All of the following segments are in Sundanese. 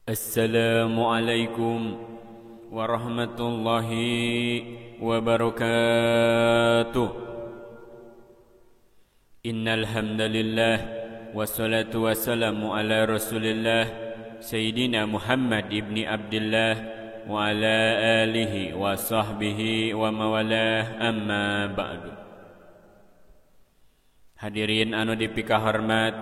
Assalamualaikum warahmatullahi wabarakatuh. Innal hamdalillah wassalatu wassalamu ala Rasulillah Sayyidina Muhammad ibni Abdullah wa ala alihi wa sahbihi wa mawalah, amma ba'du. Hadirin anu dipikahormat,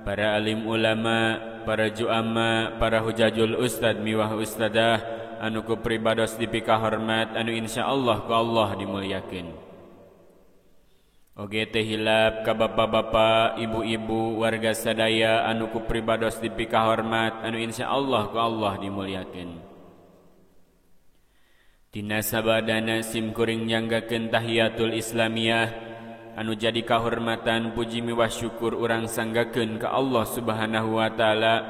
para alim ulama, para juama, para hujajul ustad miwah ustadah anu ku pribados dipikahormat, anu insyaallah ku Allah dimuliakeun. Oge teh hilap ka bapa-bapa, ibu-ibu, warga sadaya anu ku pribados dipikahormat, anu insyaallah ku Allah dimuliakeun. Tina sabadana sim kuring nyanggakeun tahiyatul islamiyah anu jadi kahormatan puji miwah syukur urang sanggakeun ka Allah Subhanahu wa taala,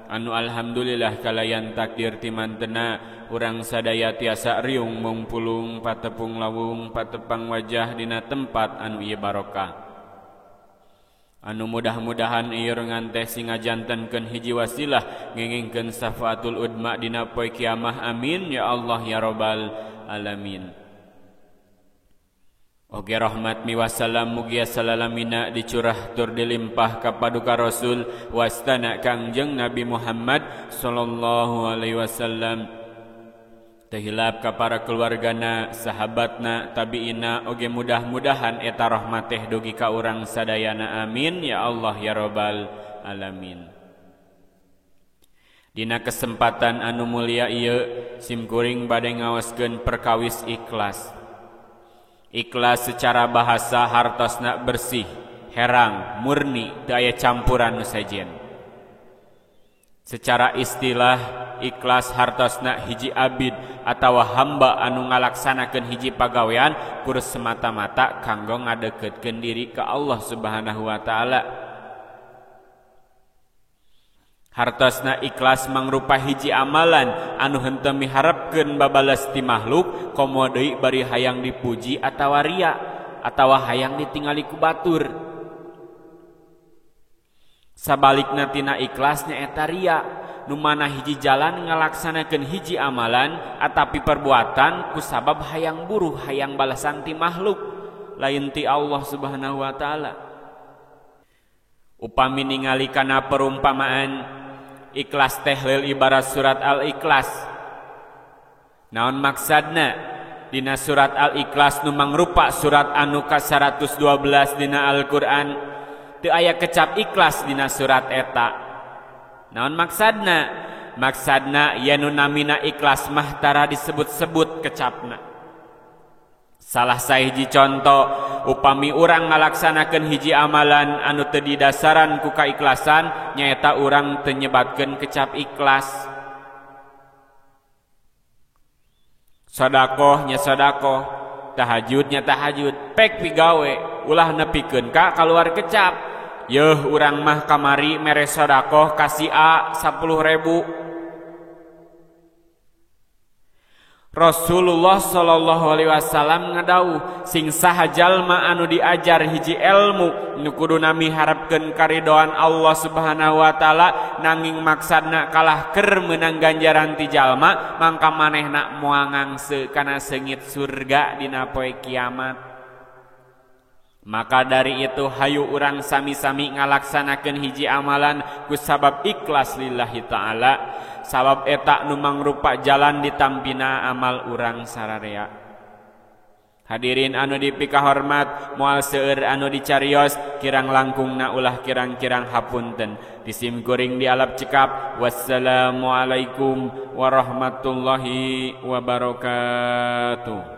anu alhamdulillah kalayan takdir timantena urang sadaya tiasa riung mungpulung patepung lawung patepang wajah dina tempat anu ieu barokah, anu mudah-mudahan ieu rengan teh singajantenkeun hiji wasilah ngengingkeun syafaatul udma dina poe kiamah, amin ya Allah ya rabbal alamin. Oge rahmat miwah salam mugia salalamina dicurah tur dilimpah ka paduka Rasul wastana Kangjeng Nabi Muhammad sallallahu alaihi wasallam. Teu hilap ka para keluargana, sahabatna, tabiina, oge mudah-mudahan eta rahmat teh dugi ka urang sadayana, amin ya Allah ya rabbal alamin. Dina kesempatan anu mulia ieu sim kuring bade ngaoskeun perkawis ikhlas. Ikhlas secara bahasa hartosna bersih, herang, murni, teu aya campuran nu sejen. Secara istilah ikhlas hartosna hiji abid atawa hamba anu ngalaksanakeun hiji pagawean kur semata-mata kanggo ngadeukeutkeun diri ka Allah Subhanahu wa taala. Hartosna ikhlas mangrupa hiji amalan anu henteu miharepkeun babales ti makhluk, komo deui bari hayang dipuji atawa ria atawa hayang ditingali ku batur. Sabalikna tina ikhlas nyaeta ria, nu mana hiji jalan ngalaksanakeun hiji amalan atapi perbuatan ku sabab hayang buruh, hayang balasan ti makhluk, lain ti Allah Subhanahu wa taala. Upami ningali kana perumpamaan ikhlas teh leul ibarat surat Al-Ikhlas. Naon maksadna? Dina surat Al-Ikhlas nu mangrupa surat anu ka-112 dina Al-Qur'an teu aya kecap ikhlas dina surat eta. Naon maksadna? Maksadna yen nu namina ikhlas mah tara disebut-sebut kecapna. Salah sahiji conto, upami urang ngalaksanakeun hiji amalan anu teu didasaran ku kaikhlasan, nyaeta urang teu nyebatkeun kecap ikhlas. Sodakoh nya sodakoh, tahajud nya tahajud, pek pigawe, ulah nepikeun ka kaluar kecap. Yeuh urang mah kamari mere sodakoh ka si A 10.000. Rasulullah sallallahu alaihi wasallam ngadawuh sing saha jalma anu diajar hiji ilmu nu kuduna miharepkeun karidoan Allah Subhanahu wa taala nanging maksadna kalah keur meunang ganjaran ti jalma, mangka manehna moal ngangse kana seungit surga dina poe kiamat. Maka dari itu hayu urang sami-sami ngalaksanakeun hiji amalan ku sabab ikhlas lillahi ta'ala, sabab eta nu mangrupa jalan ditampina amal urang sararea. Hadirin anu dipikahormat, moal seueur anu dicarios, kirang langkungna ulah kirang-kirang hapunten. Disim kuring dialap cekap. Wassalamualaikum warahmatullahi wabarakatuh.